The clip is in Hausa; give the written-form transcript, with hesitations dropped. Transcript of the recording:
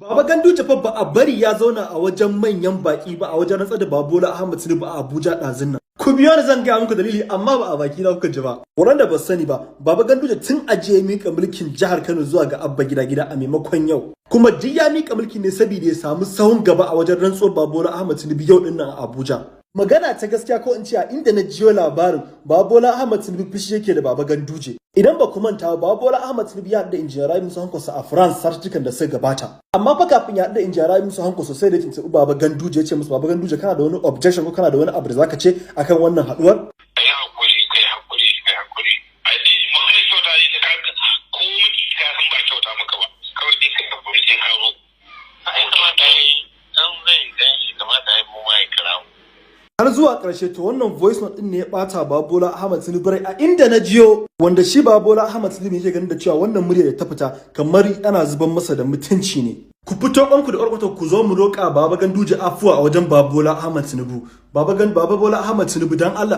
Baba Ganduje fa ba a bari ya zauna a wajen manyan baki ba a wajen rantsar da Bola Ahmed Tinubu a Abuja ɗazun nan. Ku biyo ni, zan gaya muku dalili, amma ba a baki na kuka ji ba. Waɗanda ba sani ba, Baba Ganduje tun ajiye ya mika mulkin jihar Kano zuwa ga Abba Gida Gida a maimakon yau. Kuma duk ya mika mulki ne saboda ya samu sahun gaba a wajen rantsuwar Bola Ahmed Tinubu yau din nan a Abuja. Magana ta gaskiya, ko in ce a inda na jiyo labarin, Baba Bola Ahmed Tinubu fushi yake da Baba Ganduje. Idan ba ku manta ba, Bola Ahmed Tinubu ya haɗu da Injiniya Rabi Musa Kwankwaso a France sartukan da suka gabata. Amma fa kafin ya haɗu da Injiniya Rabi Musa Kwankwaso, sai da ya tuntuɓi Baba Ganduje, ya ce musu, "Baba Ganduje, kana da wani objection ko kana da wani abu da zaka ce akan wannan haɗuwar?" Ka yi hakuri, ka yi hakuri, ka yi hakuri. A dai magana kyauta ne ka ko miki ka san ba kyauta maka ba. Kawai dai ka hakuri sai ka zo. Ai kamata yi dan zai gan shi, kamata yi mu ma ya kira mu. Har zuwa ƙarshe. To, wannan voice note din ne ya ɓata Baba Bola Ahmed Tinubu rai a inda na jiyo, wanda shi Baba Bola Ahmed Tinubu yake ganin da cewa wannan murya da ta fita kamar ana zuban masa da mutunci ne. Ku fito kwanku da ƙwarƙwata, ku zo mu roƙa Baba Ganduje afuwa a wajen Baba Bola Ahmed Tinubu. Baba Bola Ahmed Tinubu, dan Allah.